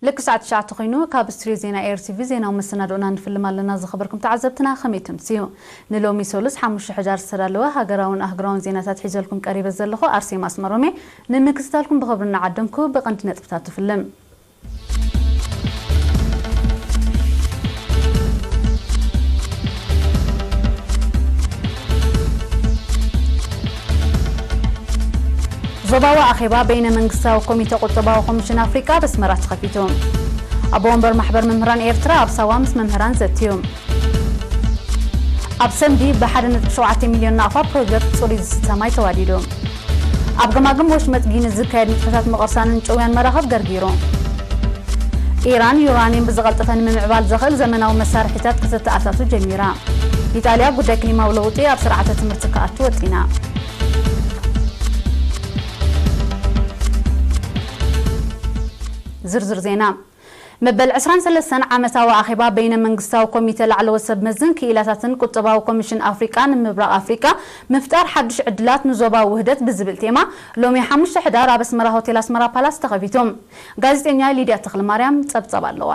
ልክ ሰዓት ትሽዓተ ኮይኑ፣ ካብ ስትድዮ ዜና ኤር ቲ ቪ ዜናዊ መሰናድኦና ንፍልም ኣለና። ዝኸበርኩም ተዓዘብትና፣ ከመይ ትምስዩ? ንሎሚ ሰሉስ ሓሙሽተ ሕዳር ዝተዳለወ ሃገራውን ኣህጉራውን ዜናታት ሒዘልኩም ቀሪበ ዘለኹ ኣርሴማ ኣስመሮም እየ። ንምክትታልኩም ብኽብሪ እናዓደምኩ፣ ብቐንዲ ነጥብታት ትፍልም። ዞባዊ ኣኼባ በይነ መንግስታዊ ኮሚተ ቁጠባዊ ኮሚሽን ኣፍሪቃ ኣብ ኣስመራ ተኸፊቱ። ኣቦ ወንበር ማሕበር መምህራን ኤርትራ ኣብ ሳዋ ምስ መምህራን ዘትዩ። ኣብ ሰምዲ ብ ሓደ ነጥቢ ሸውዓተ ሚልዮን ናቕፋ ፕሮጀክት ጽሩይ ዝስተ ማይ ተዋዲዱ። ኣብ ገማግም ወሽመጥ ጊኒ ዝካየድ ንጥፈታት ምቕርሳንን ጭውያን መራኽብ ገርጊሩ። ኢራን ዩራኒየም ብዝቐልጠፈ ንምምዕባል ዘኽእል ዘመናዊ መሳርሒታት ከተተኣታቱ ጀሚራ። ኢጣልያ ጉዳይ ክሊማዊ ለውጢ ኣብ ስርዓተ ትምህርቲ ክኣቱ ወጢና። ዝርዝር ዜና። መበል ዕስራን ሰለስተን ዓመታዊ ኣኼባ በይነ መንግስታዊ ኮሚተ ላዕለዎት ሰብ መዝን ክኢላታትን ቁጠባዊ ኮሚሽን ኣፍሪቃ ንምብራቕ ኣፍሪቃ ምፍጣር ሓድሽ ዕድላት ንዞባዊ ውህደት ብዝብል ቴማ ሎሚ ሓሙሽተ ሕዳር ኣብ ኣስመራ ሆቴል ኣስመራ ፓላስ ተኸፊቱ። ጋዜጠኛ ሊድያ ተኽለማርያም ጸብጸብ ኣለዋ።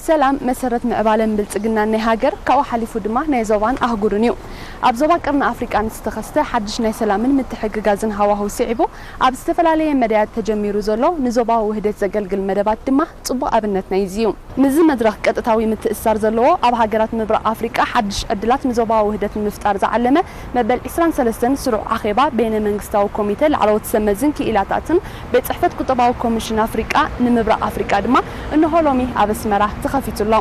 ሰላም መሰረት ምዕባለን ብልጽግናን ናይ ሃገር፣ ካብኡ ሓሊፉ ድማ ናይ ዞባን ኣህጉርን እዩ። ኣብ ዞባ ቀርኒ ኣፍሪቃ ንዝተኸስተ ሓድሽ ናይ ሰላምን ምትሕግጋዝን ሃዋህው ስዒቡ፣ ኣብ ዝተፈላለየ መዳያት ተጀሚሩ ዘሎ ንዞባዊ ውህደት ዘገልግል መደባት ድማ ጽቡቕ ኣብነት ናይዚ እዩ። ምስዚ መድረኽ ቀጥታዊ ምትእስሳር ዘለዎ፣ ኣብ ሃገራት ምብራቕ ኣፍሪቃ ሓድሽ ዕድላት ንዞባዊ ውህደት ንምፍጣር ዝዓለመ መበል ዕስራን ሰለስተን ስሩዕ ኣኼባ በይነ መንግስታዊ ኮሚተ ላዕለዎት ሰብ መዝን ክኢላታትን ቤት ጽሕፈት ቁጠባዊ ኮሚሽን ኣፍሪቃ ንምብራቕ ኣፍሪቃ ድማ እንሆ ሎሚ ኣብ ኣስመራ ተኸፊቱ ኣሎ።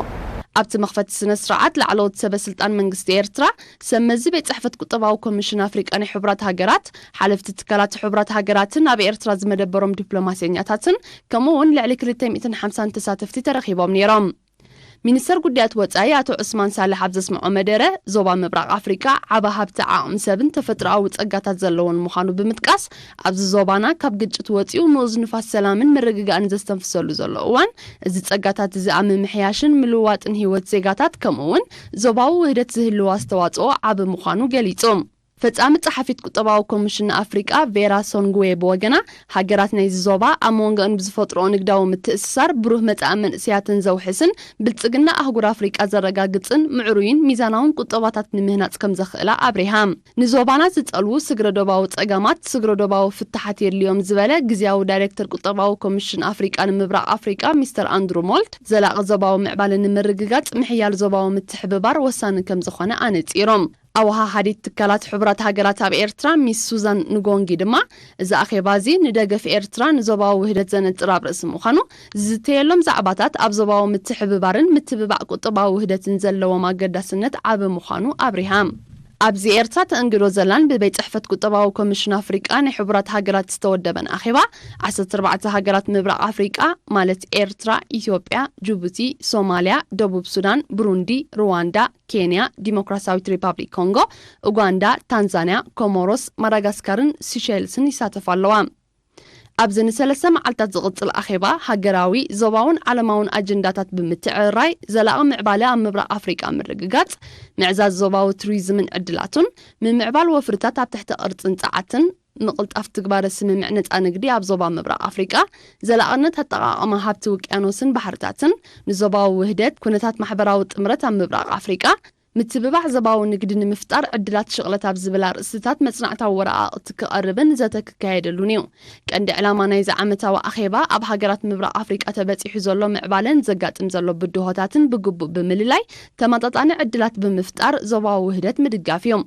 ኣብቲ መኽፈቲ ስነ ስርዓት ላዕለዎት ሰበ ስልጣን መንግስቲ ኤርትራ፣ ሰብ መዚ ቤት ጽሕፈት ቁጠባዊ ኮሚሽን ኣፍሪቃ ናይ ሕቡራት ሃገራት፣ ሓለፍቲ ትካላት ሕቡራት ሃገራትን ኣብ ኤርትራ ዝመደበሮም ዲፕሎማሰኛታትን ከምኡ እውን ልዕሊ ክልተ ሚእትን ሓምሳን ተሳተፍቲ ተረኺቦም ነይሮም። ሚኒስተር ጉዳያት ወጻኢ ኣቶ ዑስማን ሳልሕ ኣብ ዘስምዖ መደረ፣ ዞባ ምብራቕ ኣፍሪቃ ዓቢ ሃብቲ ዓቕሚ ሰብን ተፈጥሮኣዊ ጸጋታት ዘለዎን ምዃኑ ብምጥቃስ፣ ኣብዚ ዞባና ካብ ግጭት ወጺኡ ንኡዝ ንፋስ ሰላምን ምርግጋእን ዘስተንፍሰሉ ዘሎ እዋን፣ እዚ ጸጋታት እዚ ኣብ ምምሕያሽን ምልውዋጥን ህይወት ዜጋታት ከምኡ እውን ዞባዊ ውህደት ዝህልዎ ኣስተዋጽኦ ዓቢ ምዃኑ ገሊጹ። ፈጻሚ ጸሓፊት ቁጠባዊ ኮሚሽን ኣፍሪቃ ቬራ ሶንግዌ ብወገና፣ ሃገራት ናይዚ ዞባ ኣብ መንጎኣን ብዝፈጥርኦ ንግዳዊ ምትእስሳር ብሩህ መጻኢ መንእሰያተን ዘውሕስን ብልጽግና ኣህጉር ኣፍሪቃ ዘረጋግጽን ምዕሩይን ሚዛናውን ቁጠባታት ንምህናጽ ከም ዘኽእላ ኣብሪሃ። ንዞባና ዝጸልዉ ስግረ ዶባዊ ጸገማት ስግረ ዶባዊ ፍታሓት የድልዮም ዝበለ ግዝያዊ ዳይሬክተር ቁጠባዊ ኮሚሽን ኣፍሪቃ ንምብራቕ ኣፍሪቃ ሚስተር ኣንድሩ ሞልት፣ ዘላቒ ዞባዊ ምዕባለ ንምርግጋጽ ምሕያል ዞባዊ ምትሕብባር ወሳኒ ከም ዝኾነ ኣነጺሮም። ኣወሃሃዲት ትካላት ሕቡራት ሃገራት ኣብ ኤርትራ ሚስ ሱዛን ንጎንጊ ድማ፣ እዚ ኣኼባ እዚ ንደገፍ ኤርትራ ንዞባዊ ውህደት ዘነጽር ኣብ ርእሲ ምዃኑ፣ ዝዝተየሎም ዛዕባታት ኣብ ዞባዊ ምትሕብባርን ምትብባዕ ቁጠባዊ ውህደትን ዘለዎም ኣገዳስነት ዓቢ ምዃኑ ኣብሪሃ። ኣብዚ ኤርትራ ተእንግዶ ዘላን ብቤት ጽሕፈት ቁጠባዊ ኮሚሽን ኣፍሪቃ ናይ ሕቡራት ሃገራት ዝተወደበን ኣኼባ፣ ዓሰርተ ኣርባዕተ ሃገራት ምብራቕ ኣፍሪቃ ማለት ኤርትራ፣ ኢትዮጵያ፣ ጅቡቲ፣ ሶማልያ፣ ደቡብ ሱዳን፣ ብሩንዲ፣ ሩዋንዳ፣ ኬንያ፣ ዲሞክራሲያዊት ሪፓብሊክ ኮንጎ፣ ኡጋንዳ፣ ታንዛንያ፣ ኮሞሮስ፣ ማዳጋስካርን ሲሸልስን ይሳተፋ ኣለዋ። ኣብዚ ንሰለስተ መዓልታት ዝቕጽል ኣኼባ፣ ሃገራዊ፣ ዞባውን ዓለማውን ኣጀንዳታት ብምትዕርራይ፣ ዘላቒ ምዕባለ ኣብ ምብራቕ ኣፍሪቃ ምርግጋጽ፣ ምዕዛዝ ዞባዊ ቱሪዝምን ዕድላቱን፣ ምምዕባል ወፍርታት ኣብ ትሕቲ ቅርጽን ጸዓትን፣ ምቕልጣፍ ትግባረ ስምምዕ ነጻ ንግዲ ኣብ ዞባ ምብራቕ ኣፍሪቃ፣ ዘላቕነት ኣጠቓቕማ ሃብቲ ውቅያኖስን ባሕርታትን፣ ንዞባዊ ውህደት፣ ኩነታት ማሕበራዊ ጥምረት ኣብ ምብራቕ ኣፍሪቃ፣ ምትብባዕ ዞባዊ ንግዲ ንምፍጣር ዕድላት ሽቕለት ኣብ ዝብል ኣርእስትታት መጽናዕታዊ ወረቓቕቲ ክቐርብን ዘተ ክካየደሉን እዩ። ቀንዲ ዕላማ ናይዚ ዓመታዊ ኣኼባ ኣብ ሃገራት ምብራቕ ኣፍሪቃ ተበጺሑ ዘሎ ምዕባለን ዘጋጥም ዘሎ ብድሆታትን ብግቡእ ብምልላይ ተመጣጣኒ ዕድላት ብምፍጣር ዞባዊ ውህደት ምድጋፍ እዩ።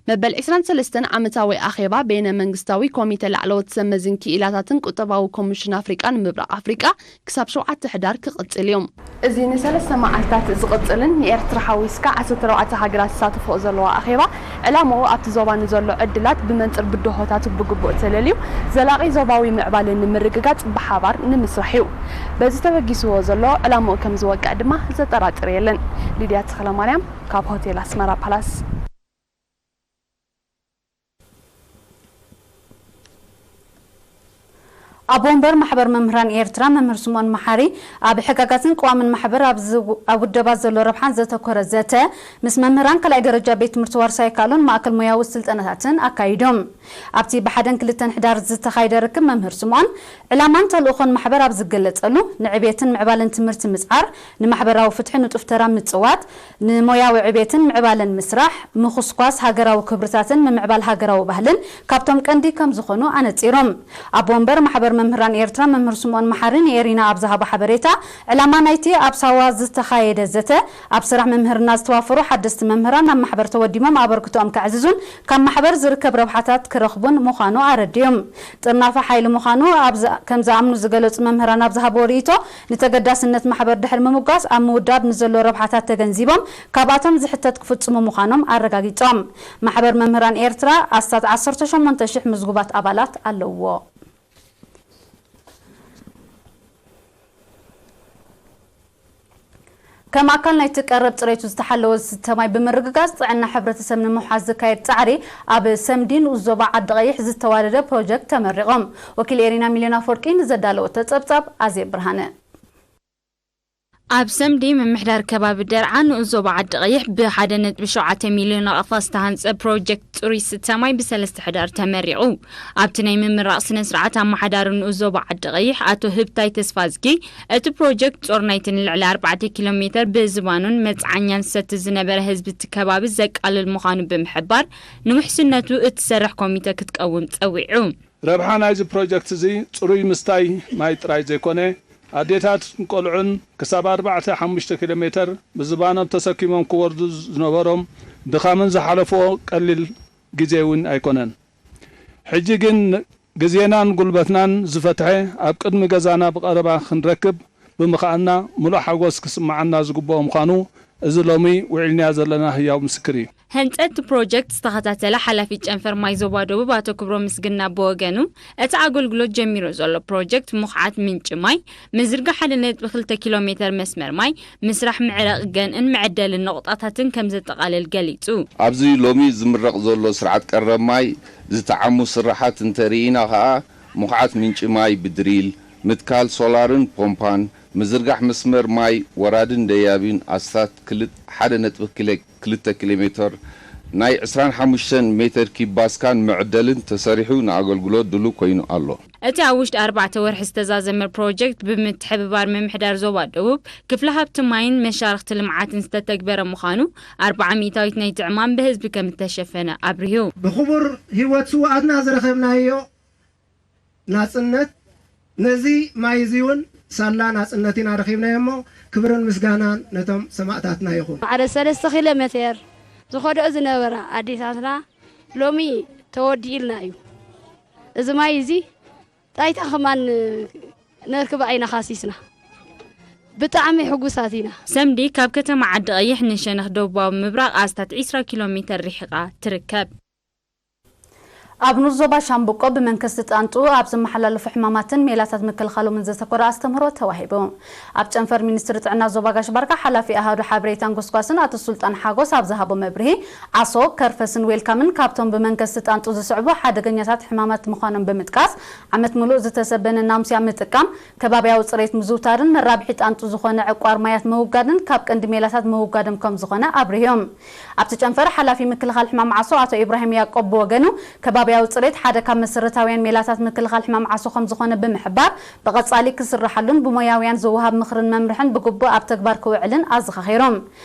መበል ዕስራን ሰለስተን ዓመታዊ ኣኼባ በይነ መንግስታዊ ኮሚተ ላዕለዎት ሰብ መዝን ክኢላታትን ቁጠባዊ ኮሚሽን ኣፍሪቃ ንምብራቕ ኣፍሪቃ ክሳብ ሸውዓተ ሕዳር ክቕጽል እዩ። እዚ ንሰለስተ መዓልታት ዝቕጽልን ንኤርትራ ሓዊስካ ዓሰርተ ኣርባዕተ ሃገራት ዝሳተፍኦ ዘለዋ ኣኼባ፣ ዕላምኡ ኣብቲ ዞባ ንዘሎ ዕድላት ብመንጽር ብድሆታቱ ብግቡእ ተለልዩ ዘላቒ ዞባዊ ምዕባለ ንምርግጋጽ ብሓባር ንምስራሕ እዩ። በዚ ተበጊስዎ ዘሎ ዕላምኡ ከም ዝወቅዕ ድማ ዘጠራጥር የለን። ሊድያ ተኽለማርያም ካብ ሆቴል ኣስመራ ፓላስ። ኣቦ ወንበር ማሕበር መምህራን ኤርትራ መምህር ስምኦን መሓሪ፣ ኣብ ሕጋጋትን ቅዋምን ማሕበር ኣብ ዝው-፣ ኣብ ውደባት ዘሎ ረብሓን ዘተኮረ ዘተ ምስ መምህራን ካልኣይ ደረጃ ቤት ትምህርቲ ዋርሳይ ካልኦን ማእከል ሞያዊ ስልጠናታትን ኣካይዶም። ኣብቲ ብሓደን ክልተን ሕዳር ዝተኻየደ ርክብ መምህር ስምኦን ዕላማን ተልእኾን ማሕበር ኣብ ዝገለጸሉ፣ ንዕቤትን ምዕባለን ትምህርቲ ምጽዓር፣ ንማሕበራዊ ፍትሒ ንጡፍ ተራ ምጽዋት፣ ንሞያዊ ዕቤትን ምዕባለን ምስራሕ፣ ምኹስኳስ ሃገራዊ ክብርታትን ምምዕባል ሃገራዊ ባህልን ካብቶም ቀንዲ ከም ዝኾኑ ኣነጺሮም። ኣቦ ወንበር ማሕበር መምህራን ኤርትራ መምህር ስምኦን መሓሪ ንኤሪና ኣብ ዝሃቦ ሓበሬታ፣ ዕላማ ናይቲ ኣብ ሳዋ ዝተኻየደ ዘተ፣ ኣብ ስራሕ ምምህርና ዝተዋፈሩ ሓደስቲ መምህራን ናብ ማሕበር ተወዲሞም ኣበርክቶኦም ከዕዝዙን ካብ ማሕበር ዝርከብ ረብሓታት ክረኽቡን ምዃኑ ኣረዲኦም። ጥርናፈ ሓይሊ ምዃኑ ኣብ ዝ-፣ ከም ዝኣምኑ ዝገለጹ መምህራን ኣብ ዝሃብዎ ርእይቶ፣ ንተገዳስነት ማሕበር ድሕሪ ምምጓስ ኣብ ምውዳብ ንዘሎ ረብሓታት ተገንዚቦም ካብኣቶም ዝሕተት ክፍጽሙ ምዃኖም ኣረጋጊጾም። ማሕበር መምህራን ኤርትራ ኣስታት ዓሰርተ ሸሞንተ ሽሕ ምዝጉባት ኣባላት ኣለውዎ። ከም ኣካል ናይቲ ቀረብ ጽሬቱ ዝተሓለወ ዝስተ ማይ ብምርግጋጽ ጥዕና ሕብረተሰብ ንምውሓስ ዝካየድ ጻዕሪ ኣብ ሰምዲ ንኡስ ዞባ ዓዲ ቀይሕ ዝተዋደደ ፕሮጀክት ተመሪቖም። ወኪል ኤሪና ሚልዮን ኣፈወርቂ ንዘዳለወቶ ጸብጻብ ኣዜብ ብርሃነ። ኣብ ሰምዲ ምምሕዳር ከባቢ ደርዓ ንኡስ ዞባ ዓዲ ቀይሕ ብሓደ ነጥቢ ሸውዓተ ሚልዮን ናቕፋ ዝተሃንጸ ፕሮጀክት ጽሩይ ዝስተ ማይ ብሰለስተ ሕዳር ተመሪቑ። ኣብቲ ናይ ምምራቕ ስነ ስርዓት ኣመሓዳሪ ንኡስ ዞባ ዓዲ ቀይሕ ኣቶ ህብታይ ተስፋዝጊ፣ እቲ ፕሮጀክት ጾር ናይቲ ንልዕሊ ኣርባዕተ ኪሎ ሜተር ብዝባኑን መጽዓኛን ዝሰቲ ዝነበረ ህዝቢ እቲ ከባቢ ዘቃልል ምዃኑ ብምሕባር፣ ንውሕስነቱ እትሰርሕ ኮሚተ ክትቀውም ጸዊዑ። ረብሓ ናይዚ ፕሮጀክት እዚ ጽሩይ ምስታይ ማይ ጥራይ ዘይኮነ፣ ኣዴታትን ቆልዑን ክሳብ ኣርባዕተ ሓሙሽተ ኪሎ ሜተር ብዝባኖም ተሰኪሞም ክወርዱ ዝነበሮም ድኻምን ዝሓለፍዎ ቀሊል ግዜ እውን ኣይኮነን። ሕጂ ግን ግዜናን ጉልበትናን ዝፈትሐ ኣብ ቅድሚ ገዛና ብቐረባ ክንረክብ ብምኽኣልና ምሉእ ሓጎስ ክስምዓና ዝግብኦ ምዃኑ እዚ ሎሚ ውዒልናዮ ዘለና ህያው ምስክር እዩ። ህንጸት እቲ ፕሮጀክት ዝተኸታተለ ሓላፊ ጨንፈር ማይ ዞባ ደቡብ ኣቶ ክብሮም ምስግና ብወገኑ፣ እቲ ኣገልግሎት ጀሚሩ ዘሎ ፕሮጀክት ምኹዓት ምንጪ ማይ፣ ምዝርጋሕ ሓደ ነጥቢ ክልተ ኪሎ ሜተር መስመር ማይ፣ ምስራሕ መዕረቒ ገንእን መዐደሊ ነቑጣታትን ከም ዘጠቓልል ገሊጹ። ኣብዚ ሎሚ ዝምረቕ ዘሎ ስርዓት ቀረብ ማይ ዝተዓሙ ስራሓት እንተርኢና ከኣ፣ ምኹዓት ምንጪ ማይ ብድሪል፣ ምትካል ሶላርን ፖምፓን፣ ምዝርጋሕ መስመር ማይ ወራድን ደያቢን ኣስታት ክል-፣ ሓደ ነጥቢ ክልተ ኪሎ ሜተር ናይ ዕስራን ሓሙሽተን ሜተር ኪብ ባስካን መዕደልን ተሰሪሑ ንኣገልግሎት ድሉው ኮይኑ ኣሎ። እቲ ኣብ ውሽጢ ኣርባዕተ ወርሒ ዝተዛዘመ ፕሮጀክት ብምትሕብባር ምምሕዳር ዞባ ደቡብ፣ ክፍለ ሃብቲ ማይን መሻርኽቲ ልምዓትን ዝተተግበረ ምዃኑ፣ ኣርብዓ ሚእታዊት ናይቲ ዕማም ብህዝቢ ከም እተሸፈነ ኣብሪሁ። ብኽቡር ህይወት ስውኣትና ዝረኸብናዮ ናጽነት፣ ነዚ ማይ እዚ እውን ሳላ ናጽነት ኢና ረኺብናዮ እሞ፣ ክብርን ምስጋናን ነቶም ሰማእታትና ይኹን። ማዕረ ሰለስተ ኪሎ ሜተር ዝኸድኦ ዝነበራ ኣዴታትና ሎሚ ተወዲኡልና እዩ። እዚ ማይ እዚ ጣይታ ከማን ነርክባ ኢና ካሲስና። ብጣዕሚ ሕጉሳት ኢና። ሰምዲ ካብ ከተማ ዓዲ ቀይሕ ንሸነኽ ደቡባዊ ምብራቕ ኣስታት ዕስራ ኪሎ ሜተር ርሒቓ ትርከብ። ኣብ ንኡስ ዞባ ሻምብቆ ብመንከስቲ ጣንጡ ኣብ ዝመሓላለፉ ሕማማትን ሜላታት ምክልኻሎምን ዘተኮረ ኣስተምህሮ ተዋሂቡ። ኣብ ጨንፈር ሚኒስትሪ ጥዕና ዞባ ጋሽ ባርካ ሓላፊ ኣሃዱ ሓበሬታን ጎስጓስን ኣቶ ሱልጣን ሓጎስ ኣብ ዝሃቦ መብርሂ፣ ዓሶ፣ ከርፈስን ዌልካምን ካብቶም ብመንከስቲ ጣንጡ ዝስዕቡ ሓደገኛታት ሕማማት ምዃኖም ብምጥቃስ፣ ዓመት ምሉእ ዝተሰበነ ናሙስያ ምጥቃም፣ ከባብያዊ ጽሬት ምዝውታርን መራብሒ ጣንጡ ዝኾነ ዕቋር ማያት ምውጋድን ካብ ቀንዲ ሜላታት ምውጋዶም ከም ዝኾነ ኣብሪሆም። ኣብቲ ጨንፈር ሓላፊ ምክልኻል ሕማም ዓሶ ኣቶ ኢብራሂም ያዕቆብ ብወገኑ፣ ከባብያዊ ጽሬት ሓደ ካብ መሰረታውያን ሜላታት ምክልኻል ሕማም ዓሶ ከም ዝኾነ ብምሕባር፣ ብቐጻሊ ክስራሓሉን ብሞያውያን ዝወሃብ ምኽርን መምርሕን ብግቡእ ኣብ ተግባር ክውዕልን ኣዘኻኺሮም።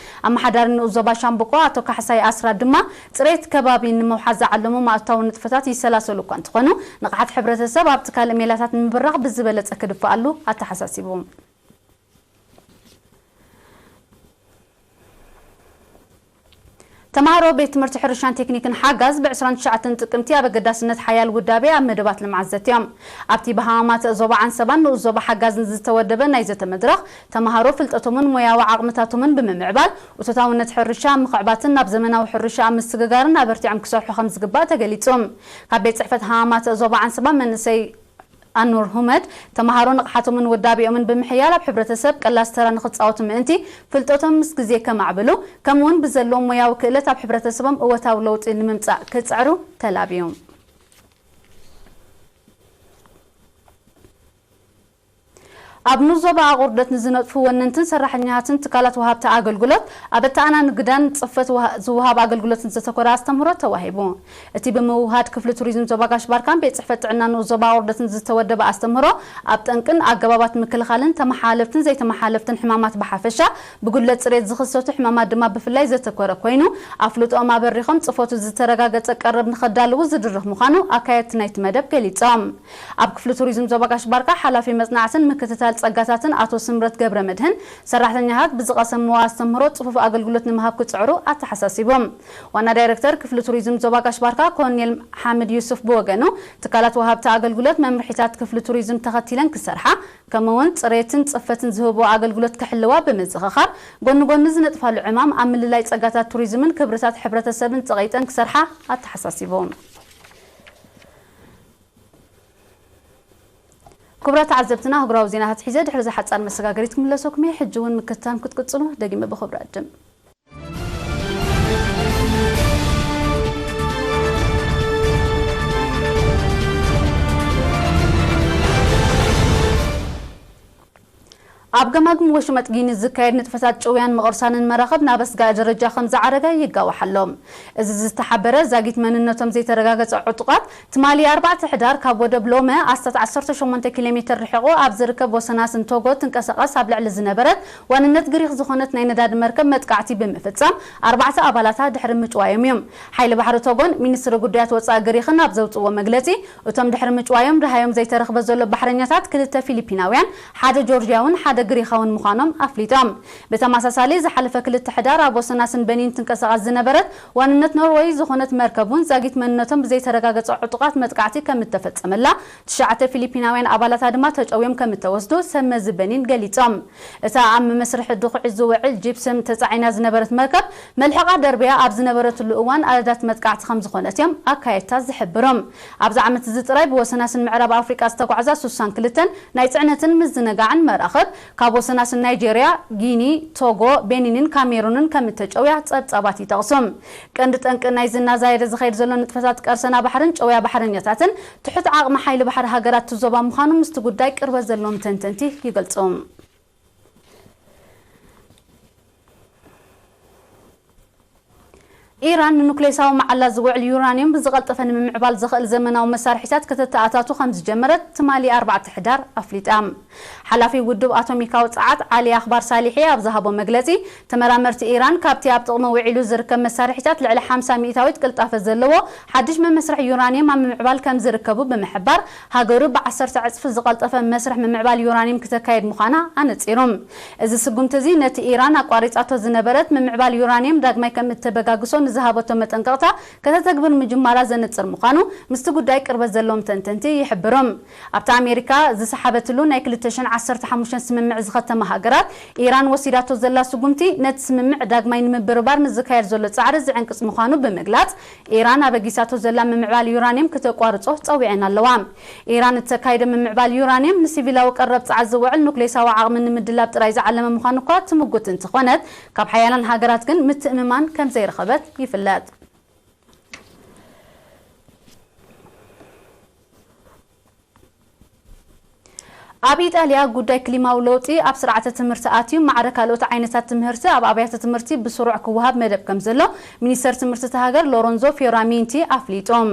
ኣመሓዳሪ ንኡስ ዞባ ሻምብቆ ኣቶ ካሕሳይ ኣስራት ድማ፣ ጽሬት ከባቢ ንምውሓስ ዝዓለሙ ማእቶታዊ ንጥፈታት ይሰላሰሉ እኳ እንተኾኑ፣ ንቕሓት ሕብረተሰብ ኣብቲ ካልእ ሜላታት ንምብራኽ ብዝበለጸ ክድፍኣሉ ኣተሓሳሲቡ። ተምሃሮ ቤት ትምህርቲ ሕርሻን ቴክኒክን ሓጋዝ ብ ዕስራን ትሽዓተን ጥቅምቲ ኣብ ኣገዳስነት ሓያል ውዳቤ ኣብ መደባት ልምዓት ዘትዮም። ኣብቲ ብሃማማት ዞባ ዓንሰባን ንኡስ ዞባ ሓጋዝን ዝተወደበ ናይ ዘተ መድረኽ፣ ተምሃሮ ፍልጠቶምን ሞያዊ ዓቕምታቶምን ብምምዕባል፣ ውፅኢታውነት ሕርሻ ኣብ ምኽዕባትን ናብ ዘመናዊ ሕርሻ ኣብ ምስግጋርን ኣበርቲዖም ክሰርሑ ከም ዝግባእ ተገሊጹ። ካብ ቤት ጽሕፈት ሃማማት ዞባ ዓንሰባ መንእሰይ ኣኑር ሁመድ፣ ተምሃሮ ንቕሓቶምን ውዳቤኦምን ብምሕያል ኣብ ሕብረተሰብ ቀላስ ተራ ንኽጻወቱ ምእንቲ፣ ፍልጠቶም ምስ ግዜ ከማዕብሉ፣ ከምኡውን ብዘለዎም ሞያዊ ክእለት ኣብ ሕብረተሰቦም እወታዊ ለውጢ ንምምጻእ ክጽዕሩ ተላብዩ። ኣብ ንኡስ ዞባ ኣቑርደት ንዝነጥፉ ወነንትን ሰራሕተኛታትን ትካላት ወሃብቲ ኣገልግሎት ኣብ ኣተኣናግዳን ጽፈት ወሃ-፣ ዝወሃብ ኣገልግሎትን ዘተኮረ ኣስተምህሮ ተዋሂቡ። እቲ ብምውህሃድ ክፍሊ ቱሪዝም ዞባ ጋሽ ባርካን ቤት ጽሕፈት ጥዕና ንኡስ ዞባ ኣቑርደትን ዝተወደበ ኣስተምህሮ፣ ኣብ ጠንቅን ኣገባባት ምክልኻልን ተመሓላለፍትን ዘይተመሓላለፍትን ሕማማት ብሓፈሻ፣ ብጉድለት ጽሬት ዝኽሰቱ ሕማማት ድማ ብፍላይ ዘተኮረ ኮይኑ፣ ኣፍልጦኦም ኣበሪኾም ጽፈቱ ዝተረጋገጸ ቀረብ ንኸዳልዉ ዝድርኽ ምዃኑ ኣካየድቲ ናይቲ መደብ ገሊጾም። ኣብ ክፍሊ ቱሪዝም ዞባ ጋሽ ባርካ ሓላፊ መጽናዕትን ምክትታል ጸጋታትን ኣቶ ስምረት ገብረ መድህን፣ ሰራሕተኛታት ብዝቐሰምዎ ኣስተምህሮ ጽፉፍ ኣገልግሎት ንምሃብ ክጽዕሩ ኣተሓሳሲቦም። ዋና ዳይረክተር ክፍሊ ቱሪዝም ዞባ ጋሽ ባርካ ኮሎኔል ሓምድ ዩሱፍ ብወገኑ፣ ትካላት ወሃብቲ ኣገልግሎት መምርሒታት ክፍሊ ቱሪዝም ተኸቲለን ክሰርሓ፣ ከምኡውን ጽሬትን ጽፈትን ዝህብዎ ኣገልግሎት ክሕልዋ ብምዝኽኻር፣ ጎኒ ጎኒ ዝነጥፋሉ ዕማም ኣብ ምልላይ ጸጋታት ቱሪዝምን ክብርታት ሕብረተሰብን ጸቒጠን ክሰርሓ ኣተሓሳሲቦም። ክቡራት ተዓዘብትና፣ ኣህጉራዊ ዜናታት ሒዘ ድሕሪ ዝሓጻር መሰጋገሪት ክምለሰኩም እየ። ሕጂ እውን ምክትታል ክትቅጽሉ ደጊመ ብኽብሪ ዕድም። ኣብ ገማግም ወሽመጥ ጊኒ ዝካየድ ንጥፈታት ጭውያን ምቕርሳንን መራኽብ ናብ ኣስጋኢ ደረጃ ከም ዝዓረገ ይጋዋሕ ኣሎ። እዚ ዝተሓበረ ዛጊት መንነቶም ዘይተረጋገጸ ዕጡቓት፣ ትማሊ ኣርባዕተ ሕዳር ካብ ወደብ ሎመ ኣስታት ዓሰርተ ሸሞንተ ኪሎ ሜትር ርሒቑ ኣብ ዝርከብ ወሰናስን ቶጎ ትንቀሳቐስ ኣብ ልዕሊ ዝነበረት ዋንነት ግሪኽ ዝኾነት ናይ ነዳዲ መርከብ መጥቃዕቲ ብምፍጻም ኣርባዕተ ኣባላታ ድሕሪ ምጭዋዮም እዮም። ሓይሊ ባሕሪ ቶጎን ሚኒስትሪ ጉዳያት ወጻኢ ግሪኽን ኣብ ዘውጽእዎ መግለጺ፣ እቶም ድሕሪ ምጭዋዮም ደሃዮም ዘይተረኽበ ዘሎ ባሕረኛታት ክልተ ፊሊፒናውያን፣ ሓደ ጆርጅያውን ሓደ ግሪኻውን ምዃኖም ኣፍሊጦም። ብተመሳሳሊ ዝሓለፈ ክልተ ሕዳር ኣብ ወሰናስን በኒን ትንቀሳቐስ ዝነበረት ዋንነት ኖርወይ ዝኾነት መርከብ እውን ዛጊት መንነቶም ብዘይተረጋገጸ ዕጡቓት መጥቃዕቲ ከም እተፈጸመላ፣ ትሽዓተ ፊሊፒናውያን ኣባላታ ድማ ተጨውዮም ከም እተወስዱ ሰብ መዚ በኒን ገሊጾም። እታ ኣብ መመስርሒ ድኹዒ ዝውዕል ጂፕሰም ተጻዒና ዝነበረት መርከብ፣ መልሕቓ ደርብያ ኣብ ዝነበረትሉ እዋን ኣደዳ መጥቃዕቲ ከም ዝኾነት እዮም ኣካየድታ ዝሕብሩ። ኣብዚ ዓመት እዚ ጥራይ ብወሰናስን ምዕራብ ኣፍሪቃ ዝተጓዕዛ ስሳን ክልተን ናይ ጽዕነትን ምዝንጋዕን መራኽብ፣ ካብ ወሰናስን ናይጄርያ፣ ጊኒ፣ ቶጎ፣ ቤኒንን ካሜሩንን ከም እተጨውያ ጸብጻባት ይጠቕሱ። ቀንዲ ጠንቂ ናይዚ እናዛየደ ዝኸይድ ዘሎ ንጥፈታት ቀርሰና ባሕርን ጨውያ ባሕረኛታትን ትሑት ዓቕሚ ሓይሊ ባሕሪ ሃገራት እቲ ዞባ ምዃኑ ምስቲ ጉዳይ ቅርበት ዘለዎም ተንተንቲ ይገልጹ። ኢራን ንኑክሌሳዊ መዓላ ዝውዕል ዩራንየም ብዝቐልጠፈ ንምምዕባል ዘኽእል ዘመናዊ መሳርሒታት ከተተኣታቱ ከም ዝጀመረት ትማሊ ኣርባዕተ ሕዳር ኣፍሊጣ። ሓላፊ ውድብ ኣቶሚካዊ ጸዓት ዓሊ ኣኽባር ሳሊሒ ኣብ ዝሃቦ መግለጺ፣ ተመራመርቲ ኢራን ካብቲ ኣብ ጥቕሚ ውዒሉ ዝርከብ መሳርሒታት ልዕሊ ሓምሳ ሚእታዊት ቅልጣፈ ዘለዎ ሓድሽ መመስርሒ ዩራንየም ኣብ ምምዕባል ከም ዝርከቡ ብምሕባር፣ ሃገሩ ብዓሰርተ ዕጽፊ ዝቐልጠፈ መስርሕ ምምዕባል ዩራንየም ክተካየድ ምዃና ኣነጺሩ። እዚ ስጉምቲ እዚ ነቲ ኢራን ኣቋሪጻቶ ዝነበረት ምምዕባል ዩራንየም ዳግማይ ከም እተበጋግሶ ንዝሃበቶ መጠንቀቕታ ከተተግብር ምጅማራ ዘነጽር ምዃኑ ምስቲ ጉዳይ ቅርበት ዘለዎም ተንተንቲ ይሕብሩ። ኣብታ ኣሜሪካ ዝሰሓበትሉ ናይ ክልተ ሽሕን ዓሰርተ ሓሙሽተን ስምምዕ ዝኸተማ ሃገራት፣ ኢራን ወሲዳቶ ዘላ ስጉምቲ ነቲ ስምምዕ ዳግማይ ንምብርባር ንዝካየድ ዘሎ ጻዕሪ ዝዕንቅጽ ምዃኑ ብምግላጽ፣ ኢራን ኣበጊሳቶ ዘላ ምምዕባል ዩራንየም ክተቋርጾ ጸዊዐን ኣለዋ። ኢራን እተካይዶ ምምዕባል ዩራንየም ንሲቪላዊ ቀረብ ጸዓት ዝውዕል ኑክሌሳዊ ዓቕሚ ንምድላብ ጥራይ ዝዓለመ ምዃኑ እኳ ትምጉት እንተኾነት፣ ካብ ሓያላን ሃገራት ግን ምትእምማን ከም ዘይረኸበት ይፍለጥ። ኣብ ኢጣልያ ጉዳይ ክሊማዊ ለውጢ ኣብ ስርዓተ ትምህርቲ ኣትዩ፣ ማዕረ ካልኦት ዓይነታት ትምህርቲ ኣብ ኣብያተ ትምህርቲ ብስሩዕ ክወሃብ መደብ ከም ዘሎ ሚኒስተር ትምህርቲ እታ ሃገር ሎረንዞ ፊዮራሚንቲ ኣፍሊጦም።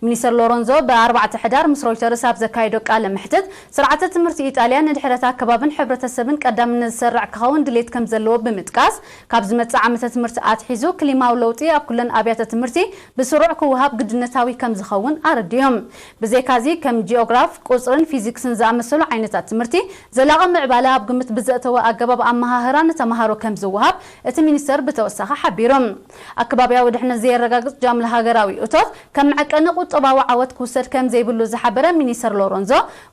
ሚኒስተር ሎረንዞ ብኣርባዕተ ሕዳር ምስ ሮይተርስ ኣብ ዘካየዶ ቃለ መሕትት፣ ስርዓተ ትምህርቲ ኢጣልያ ንድሕረት ኣከባብን ሕብረተሰብን ቀዳምነት ዝሰርዕ ክኸውን ድሌት ከም ዘለዎ ብምጥቃስ፣ ካብ ዝመጽእ ዓመተ ትምህርቲ ኣትሒዙ ክሊማዊ ለውጢ ኣብ ኩለን ኣብያተ ትምህርቲ ብስሩዕ ክወሃብ ግድነታዊ ከም ዝኸውን ኣረዲኦም። ብዘይካዚ ከም ጂኦግራፍ፣ ቁጽርን ፊዚክስን ዝኣመሰሉ ዓይነት ቤታት ትምህርቲ ዘላቒ ምዕባለ ኣብ ግምት ብዘእተወ ኣገባብ ኣመሃህራ ንተምሃሮ ከም ዝወሃብ እቲ ሚኒስተር ብተወሳኺ ሓቢሩ። ኣከባብያዊ ድሕነት ዘየረጋግጽ ጃምላ ሃገራዊ እቶት ከም መዐቀኒ ቁጠባዊ ዓወት ክውሰድ ከም ዘይብሉ ዝሓበረ ሚኒስተር ሎረንዞ፣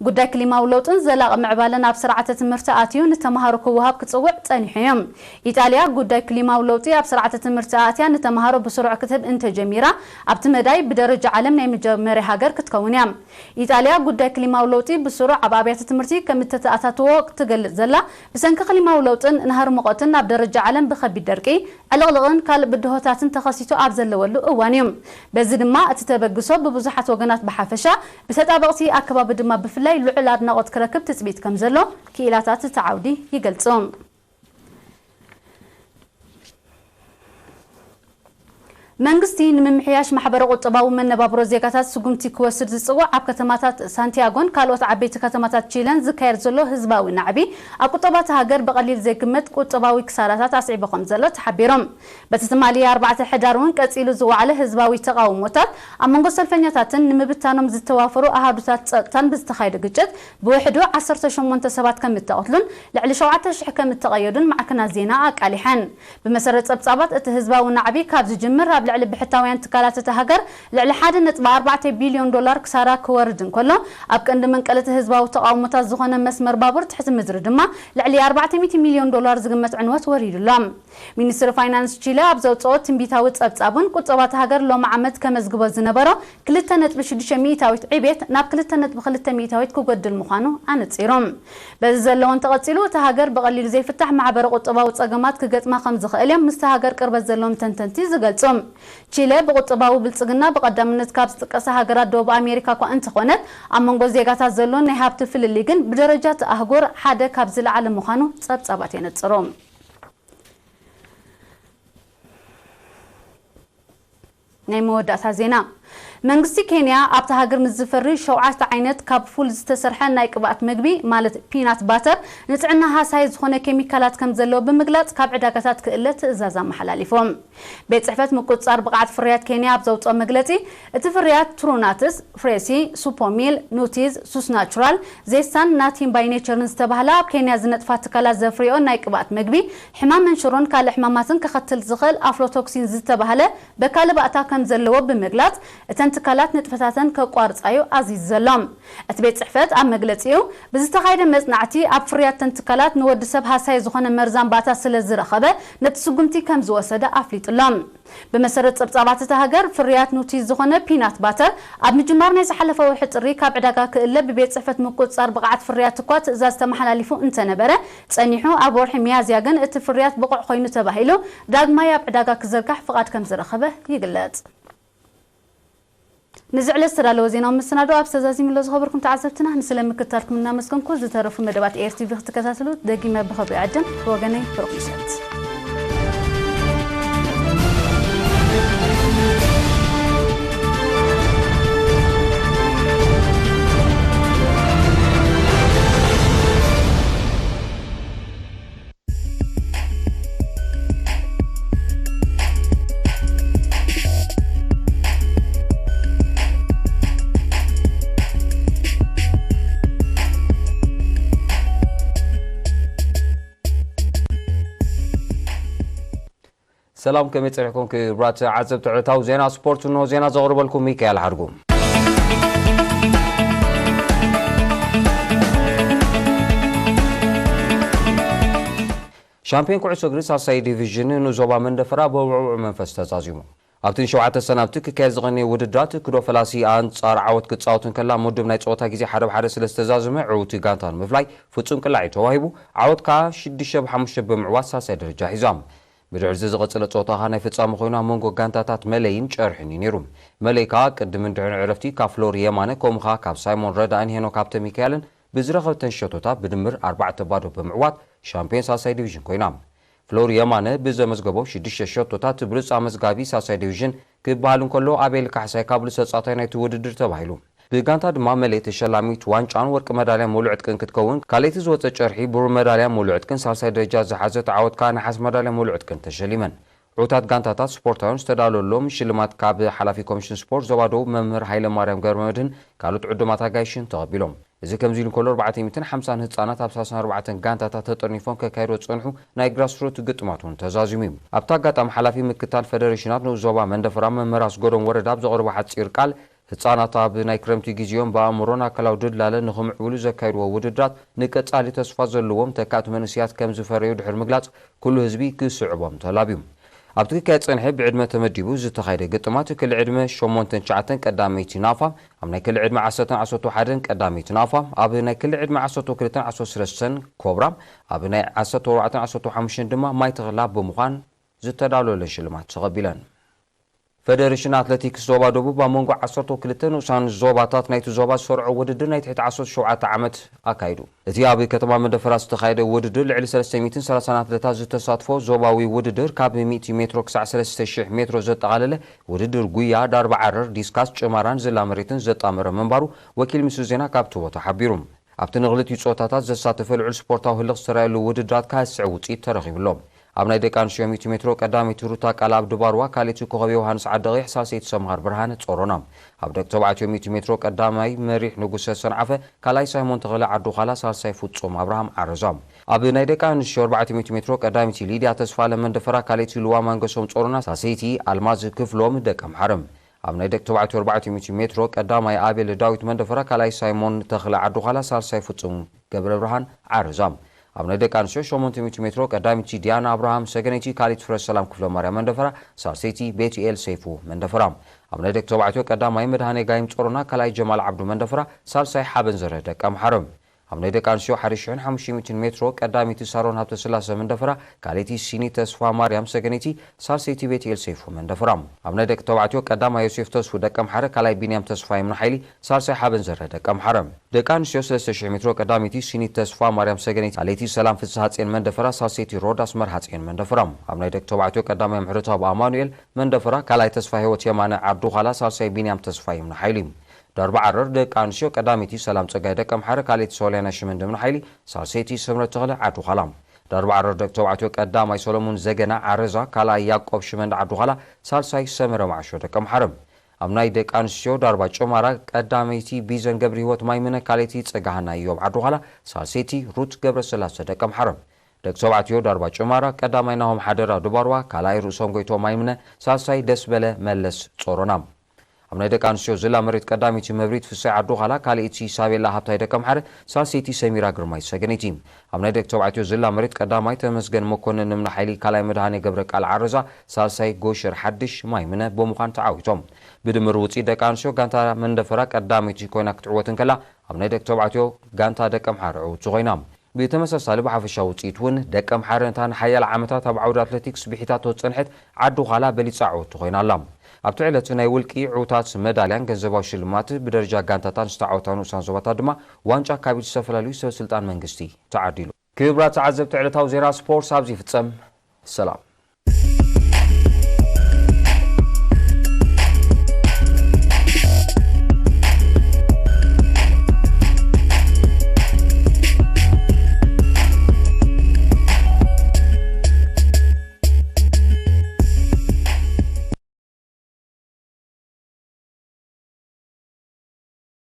ጉዳይ ክሊማዊ ለውጥን ዘላቒ ምዕባለን ኣብ ስርዓተ ትምህርቲ ኣትዩ ንተምሃሮ ክወሃብ ክጽውዕ ጸኒሑ እዩ። ኢጣልያ ጉዳይ ክሊማዊ ለውጢ ኣብ ስርዓተ ትምህርቲ ኣትያ ንተምሃሮ ብስሩዕ ክትህብ እንተጀሚራ፣ ኣብቲ መዳይ ብደረጃ ዓለም ናይ መጀመርያ ሃገር ክትከውን እያ። ኢጣልያ ጉዳይ ክሊማዊ ለውጢ ብስሩዕ ኣብ ኣብያተ ትምህርቲ ከም እተተኣታተዎ ትገልጽ ዘላ፣ ብሰንኪ ክሊማዊ ለውጥን ናህሪ ሙቐትን ናብ ደረጃ ዓለም ብኸቢድ ደርቂ፣ ዕልቕልቕን ካልእ ብድሆታትን ተኸሲቱ ኣብ ዘለወሉ እዋን እዩ። በዚ ድማ እቲ ተበግሶ ብብዙሓት ወገናት ብሓፈሻ፣ ብተጣበቕቲ ኣከባቢ ድማ ብፍላይ ልዑል ኣድናቖት ክረክብ ትጽቢት ከም ዘሎ ክኢላታት እቲ ዓውዲ ይገልጹ። መንግስቲ ንምምሕያሽ ማሕበረ ቁጠባዊ መነባብሮ ዜጋታት ስጉምቲ ክወስድ ዝጽውዕ ኣብ ከተማታት ሳንቲያጎን ካልኦት ዓበይቲ ከተማታት ቺለን ዝካየድ ዘሎ ህዝባዊ ናዕቢ ኣብ ቁጠባ እታ ሃገር ብቐሊል ዘይግመት ቁጠባዊ ክሳራታት ኣስዒቡ ከም ዘሎ ተሓቢሮም። በቲ ትማሊ ኣርባዕተ ሕዳር እውን ቀጺሉ ዝወዓለ ህዝባዊ ተቓውሞታት ኣብ መንጎ ሰልፈኛታትን ንምብታኖም ዝተዋፈሩ ኣሃዱታት ጸጥታን ብዝተኻየደ ግጭት ብውሕዱ ዓሰርተ ሸሞንተ ሰባት ከም እተቐትሉን ልዕሊ ሸውዓተ ሽሕ ከም እተቐየዱን ማዕከናት ዜና ኣቃሊሐን። ብመሰረት ጸብጻባት፣ እቲ ህዝባዊ ናዕቢ ካብ ዝጅምር ኣብ ልዕሊ ብሕታውያን ትካላት እታ ሃገር ልዕሊ ሓደ ነጥቢ ኣርባዕተ ቢልዮን ዶላር ክሳራ ክወርድ እንከሎ፣ ኣብ ቀንዲ መንቀሊ እቲ ህዝባዊ ተቓውሞታት ዝኾነ መስመር ባቡር ትሕቲ ምድሪ ድማ ልዕሊ ኣርባዕተ ሚእቲ ሚልዮን ዶላር ዝግመት ዕንወት ወሪዱ ኣሎ። ሚኒስትሪ ፋይናንስ ቺለ ኣብ ዘውጽኦ ትንቢታዊ ጸብጻብ እውን፣ ቁጠባ እታ ሃገር ሎሚ ዓመት ከመዝግቦ ዝነበሮ ክልተ ነጥቢ ሽዱሽተ ሚእታዊት ዕቤት ናብ ክልተ ነጥቢ ክልተ ሚእታዊት ክጎድል ምዃኑ ኣነጺሩ። በዚ ዘሎ እውን ተቐጺሉ፣ እታ ሃገር ብቐሊሉ ዘይፍታሕ ማሕበረ ቁጠባዊ ጸገማት ክገጥማ ከም ዝኽእል እዮም ምስቲ ሃገር ቅርበት ዘለዎም ተንተንቲ ዝገልጹ። ቺለ ብቁጠባዊ ብልጽግና ብቐዳምነት ካብ ዝጥቀሳ ሃገራት ደቡብ ኣሜሪካ እኳ እንተኾነት፣ ኣብ መንጎ ዜጋታት ዘሎ ናይ ሃብቲ ፍልልይ ግን ብደረጃ እቲ ኣህጉር ሓደ ካብ ዝለዓለ ምዃኑ ጸብጻባት የነጽሩ። ናይ መወዳእታ ዜና። መንግስቲ ኬንያ ኣብታ ሃገር ምስ ዝፈሪ ሸውዓተ ዓይነት ካብ ፉል ዝተሰርሐ ናይ ቅብኣት መግቢ፣ ማለት ፒናት ባተር፣ ንጥዕና ሃሳይ ዝኾነ ኬሚካላት ከም ዘለዎ ብምግላጽ፣ ካብ ዕዳጋታት ክእለ ትእዛዝ ኣመሓላሊፎም። ቤት ጽሕፈት ምቁጽጻር ብቕዓት ፍርያት ኬንያ ኣብ ዘውጽኦ መግለጺ፣ እቲ ፍርያት ትሩናትስ፣ ፍሬሲ፣ ሱፖሚል፣ ኑቲዝ፣ ሱስ ናቹራል፣ ዜስታን ናቲን ባይ ኔቸርን ዝተባህላ ኣብ ኬንያ ዝነጥፋ ትካላት ዘፍርዮ ናይ ቅብኣት መግቢ፣ ሕማም መንሽሮን ካልእ ሕማማትን ከኸትል ዝኽእል ኣፍሎቶክሲን ዝተባህለ በካሊ ባእታ ከም ዘለዎ ብምግላጽ፣ እተን ትካላት ንጥፈታተን ከቋርጻ እዩ ኣዚዙ ዘሎ። እቲ ቤት ጽሕፈት ኣብ መግለጺኡ፣ ብዝተኻየደ መጽናዕቲ ኣብ ፍርያት እተን ትካላት ንወዲ ሰብ ሃሳይ ዝኾነ መርዛም ባእታ ስለ ዝረኸበ፣ ነቲ ስጉምቲ ከም ዝወሰደ ኣፍሊጡ ኣሎ። ብመሰረት ጸብጻባት እታ ሃገር፣ ፍርያት ኑቲ ዝኾነ ፒናት ባተር ኣብ ምጅማር ናይ ዝሓለፈ ወርሒ ጥሪ ካብ ዕዳጋ ክእለ ብቤት ጽሕፈት ምቁጽጻር ብቕዓት ፍርያት እኳ ትእዛዝ ተመሓላሊፉ እንተነበረ፣ ጸኒሑ ኣብ ወርሒ ሚያዝያ ግን እቲ ፍርያት ብቑዕ ኮይኑ ተባሂሉ ዳግማይ ኣብ ዕዳጋ ክዝርጋሕ ፍቓድ ከም ዝረኸበ ይግለጽ። ንዚ ዕለት ዝተዳለወ ዜናዊ መሰናዶ ኣብ ዝተዛዚሙ ኣሎ። ዝኸበርኩም ተዓዘብትና፣ ንስለ ምክትታልኩም እናመስገንኩ፣ ዝተረፉ መደባት ኤር ቲ ቪ ክትከታተሉ ደጊመ ብኸብሪ ዕድም። ብወገነይ ብሩኽ ምሸት። ሰላም፣ ከመይ ጸኒሕኩም ክቡራት ተዓዘብቲ ዕለታዊ ዜና ስፖርት? እንሆ ዜና ዘቕርበልኩም ሚካኤል ሓድጉ። ሻምፒዮን ኩዕሶ እግሪ ሳልሳይ ዲቪዥን ንዞባ መንደፈራ ብውዕዉዕ መንፈስ ተዛዚሙ። ኣብቲ ንሸውዓተ ሰናብቲ ክካየድ ዝቐነየ ውድድራት፣ ክዶ ፈላሲ ኣንጻር ዓወት ክጻወት እንከላ፣ ምዱብ ናይ ጸወታ ግዜ ሓደ ብ ሓደ ስለ ዝተዛዘመ፣ ዕውቲ ጋንታ ንምፍላይ ፍጹም ቅላዒ ተዋሂቡ። ዓወት ከኣ ሽዱሽተ ብ ሓሙሽተ ብምዕዋት ሳልሳይ ደረጃ ሒዛ። ብድሕሪ እዚ ዝቐጸለ ጸወታ ከኣ ናይ ፍጻመ ኮይኑ፣ ኣብ መንጎ ጋንታታት መለይን ጨርሕን እዩ ነይሩ። መለይ ከኣ ቅድምን ድሕርን ዕረፍቲ ካብ ፍሎሪ የማነ፣ ከምኡ ከኣ ካብ ሳይሞን ረዳእን ሄኖክ ሃብተ ሚካኤልን ብዝረኸበተን ሸቶታት ብድምር ኣርባዕተ ባዶ ብምዕዋት ሻምፒዮን ሳልሳይ ዲቪዥን ኮይና። ፍሎሪ የማነ ብዘመዝገቦ ሽዱሽተ ሸቶታት ብሉጽ ኣመዝጋቢ ሳልሳይ ዲቪዥን ክበሃል እንከሎ፣ ኣቤል ካሕሳይ ካብ ብሉጽ ተጻዋታይ ናይቲ ውድድር ተባሂሉ። ብጋንታ ድማ መለይ ተሸላሚት ዋንጫን ወርቂ መዳልያን ምሉዕ ዕጥቅን ክትከውን፣ ካልኣይቲ ዝወጸ ጨርሒ ብሩር መዳልያን ምሉዕ ዕጥቅን፣ ሳልሳይ ደረጃ ዝሓዘት ዓወት ከኣ ነሓስ መዳልያን ምሉዕ ዕጥቅን ተሸሊመን። ዕዉታት ጋንታታት ስፖርታውያን ዝተዳለወሎም ሽልማት ካብ ሓላፊ ኮሚሽን ስፖርት ዞባ ደቡብ መምህር ሃይለማርያም ገብረመድህን ካልኦት ዕዱማት ኣጋይሽን ተቐቢሎም። እዚ ከምዚ ኢሉ እንከሎ፣ ኣርባዕተ ሚእትን ሓምሳን ህጻናት ኣብ ሰላሳን ኣርባዕተን ጋንታታት ተጠርኒፎም ከካይዶ ዝጸንሑ ናይ ግራስሩት ግጥማት እውን ተዛዚሙ እዩ። ኣብቲ ኣጋጣሚ፣ ሓላፊ ምክታል ፌደሬሽናት ንኡስ ዞባ መንደፈራ መምህር ኣስገዶም ወረዳ ኣብ ዘቕረቦ ሓጺር ቃል፣ ህጻናት ኣብ ናይ ክረምቲ ግዜኦም ብኣእምሮን ኣካላዊ ድላለ ንኽምዕብሉ ዘካይድዎ ውድድራት ንቀጻሊ ተስፋ ዘለዎም ተካእቲ መንእሰያት ከም ዝፈረዩ ድሕሪ ምግላጽ፣ ኩሉ ህዝቢ ክስዕቦም ተላብዩ። ኣብቲ ክካየድ ጸንሐ ብዕድመ ተመዲቡ ዝተኻየደ ግጥማት፣ ክሊ ዕድመ ሸሞንተን ትሽዓተን ቀዳመይቲ ናፋ፣ ኣብ ናይ ክሊ ዕድመ ዓሰርተን ዓሰርተ ሓደን ቀዳመይቲ ናፋ፣ ኣብ ናይ ክሊ ዕድመ ዓሰርተ ክልተን ዓሰርተ ሰለስተን ኮብራ፣ ኣብ ናይ ዓሰርተ ኣርባዕተን ዓሰርተ ሓሙሽተን ድማ ማይ ተኽላ ብምዃን ዝተዳለወለን ሽልማት ተቐቢለን። ፌደሬሽን ኣትሌቲክስ ዞባ ደቡብ ኣብ መንጎ ዓሰርተ ክልተ ንኡሳን ዞባታት ናይቲ ዞባ ዝሰርዖ ውድድር ናይ ትሕቲ ዓሰርተ ሸውዓተ ዓመት ኣካይዱ። እቲ ኣብ ከተማ መንደፈራ ዝተኻየደ ውድድር ልዕሊ ሰለስተ ሚእትን ሰላሳን ኣትሌታት ዝተሳትፎ ዞባዊ ውድድር፣ ካብ ሚእቲ ሜትሮ ክሳዕ ሰለስተ ሽሕ ሜትሮ ዘጠቓለለ ውድድር ጉያ፣ ዳርባ ዓረር፣ ዲስካስ፣ ጭማራን ዝላ መሬትን ዘጣመረ ምንባሩ ወኪል ምስሪ ዜና ካብቲ ቦታ ሓቢሩ። ኣብቲ ንኽልቲኡ ጾታታት ዘሳተፈ ልዑል ስፖርታዊ ህልኽ ዝተራእየሉ ውድድራት፣ ካስዕ ውጽኢት ተረኺቡ ኣሎ። ኣብ ናይ ደቂ ኣንስትዮ ሚእቲ ሜትሮ ቀዳመይቲ ሩታ ቃልኣብ ድባርዋ፣ ካልኣይቲ ኮኸብ ዮሃንስ ዓደቐይሕ፣ ሳልሰይቲ ሰምሃር ብርሃነ ጾሮና። ኣብ ደቂ ተባዕትዮ ሚእቲ ሜትሮ ቀዳማይ መሪሕ ንጉሰ ሰንዓፈ፣ ካልኣይ ሳይሞን ተኽለ ዓዱዃላ፣ ሳልሳይ ፍጹም ኣብርሃም ዓረዛ። ኣብ ናይ ደቂ ኣንስትዮ ኣርባዕተ ሚእቲ ሜትሮ ቀዳመይቲ ሊድያ ተስፋለም መንደፈራ፣ ካልኣይቲ ልዋ ማንገሶም ጾሮና፣ ሳልሰይቲ ኣልማዝ ክፍሎም ደቀምሓረ። ኣብ ናይ ደቂ ተባዕትዮ ኣርባዕተ ሚእቲ ሜትሮ ቀዳማይ ኣቤል ዳዊት መንደፈራ፣ ካልኣይ ሳይሞን ተኽለ ዓዱዃላ፣ ሳልሳይ ፍጹም ገብረብርሃን ዓረዛ። ኣብ ናይ ደቂ ኣንስትዮ ሸሞንተ ሚእቲ ሜትሮ ቀዳመይቲ ዲያና ኣብርሃም ሰገነይቲ፣ ካልኣይቲ ፍረ ሰላም ክፍለ ማርያም መንደፈራ፣ ሳልሰይቲ ቤትኤል ሰይፉ መንደፈራ። ኣብ ናይ ደቂ ተባዕትዮ ቀዳማይ መድሃኔ ጋይም ጾሮና፣ ካልኣይ ጀማል ዓብዱ መንደፈራ፣ ሳልሳይ ሓበን ዘረ ደቀምሓረ። ኣብ ናይ ደቂ ኣንስትዮ ሓደ ሽሕን ሓሙሽተ ሚእትን ሜትሮ ቀዳመይቲ ሳሮን ሃብተስላሰ መንደፈራ፣ ካልኣይቲ ሲኒ ተስፋ ማርያም ሰገነይቲ፣ ሳልሰይቲ ቤትኤል ሰይፉ መንደፈራ። ኣብ ናይ ደቂ ተባዕትዮ ቀዳማይ ዮሴፍ ተስፉ ደቀምሓረ፣ ካልኣይ ቢንያም ተስፋ ይምነ ሓይሊ፣ ሳልሳይ ሓበን ዘረ ደቀምሓረ። ደቂ ኣንስትዮ ሰለስተ ሽሕ ሜትሮ ቀዳመይቲ ሲኒ ተስፋ ማርያም ሰገነይቲ፣ ካልኣይቲ ሰላም ፍስሃጽዮን መንደፈራ፣ ሳልሰይቲ ሮዳስ መርሃጽዮን መንደፈራ። ኣብ ናይ ደቂ ተባዕትዮ ቀዳማይ ምሕረተኣብ ኣማኑኤል መንደፈራ፣ ካልኣይ ተስፋ ህይወት የማነ ዓዱዃላ፣ ሳልሳይ ቢንያም ተስፋ ይምነ ሓይሊ። ዳርባ ዓረር ደቂ ኣንስትዮ ቀዳመይቲ ሰላም ጸጋይ ደቀምሓረ፣ ካልኣይቲ ሶልያና ሽመንደምን ሓይሊ፣ ሳልሰይቲ ሰምረት ተኽለ ዓዱዃላ። ዳርባ ዓረር ደቂ ተባዕትዮ ቀዳማይ ሰሎሙን ዘገና ዓረዛ፣ ካልኣይ ያዕቆብ ሽመንዳ ዓዱዃላ፣ ሳልሳይ ሰመረ መዓሾ ደቀምሓረ። ኣብ ናይ ደቂ ኣንስትዮ ዳርባ ጭማራ ቀዳመይቲ ቢዘን ገብረ ህይወት ማይምነ፣ ካልኣይቲ ጸጋሃና ኢዮብ ዓዱዃላ፣ ሳልሰይቲ ሩት ገብረስላሰ ደቀምሓረ። ደቂ ተባዕትዮ ዳርባ ጭማራ ቀዳማይ ናሆም ሓደራ ድባርዋ፣ ካልኣይ ርእሶም ጎይቶም ማይምነ፣ ሳልሳይ ደስበለ መለስ ጾሮና። ኣብ ናይ ደቂ ኣንስትዮ ዝላ መሬት ቀዳመይቲ መብሪት ፍሳይ ዓዱዃላ፣ ካልኣይቲ ሳቤላ ሃብታይ ደቀምሓረ፣ ሳልሰይቲ ሰሚራ ግርማይ ሰገነይቲ። ኣብ ናይ ደቂ ተባዕትዮ ዝላ መሬት ቀዳማይ ተመስገን መኮንን እምነ ሓይሊ፣ ካልኣይ መድሃኔ ገብረ ቃል ዓረዛ፣ ሳልሳይ ጎሽር ሓድሽ ማይምነ ብምዃን ተዓዊቶም። ብድምር ውጽኢት ደቂ ኣንስትዮ ጋንታ መንደፈራ ቀዳመይቲ ኮይና ክትዕወት እንከላ፣ ኣብ ናይ ደቂ ተባዕትዮ ጋንታ ደቀምሓረ ዕውቲ ኮይና። ብተመሳሳሊ ብሓፈሻዊ ውጽኢት እውን ደቀምሓረ ነታ ንሓያለ ዓመታት ኣብ ዓውዲ ኣትሌቲክስ ብሒታቶ ዝጸንሐት ዓዱዃላ በሊጻ ዕውቲ ኮይና ኣላ። ኣብቲ ዕለት ናይ ውልቂ ዕውታት መዳልያን ገንዘባዊ ሽልማት ብደረጃ ጋንታታን ዝተዓወታ ንኡሳን ዞባታት ድማ ዋንጫ ካብ ኢድ ዝተፈላለዩ ሰበ ስልጣን መንግስቲ ተዓዲሉ። ክቡራት ተዓዘብቲ፣ ዕለታዊ ዜና ስፖርት ኣብዚ ይፍጸም። ሰላም።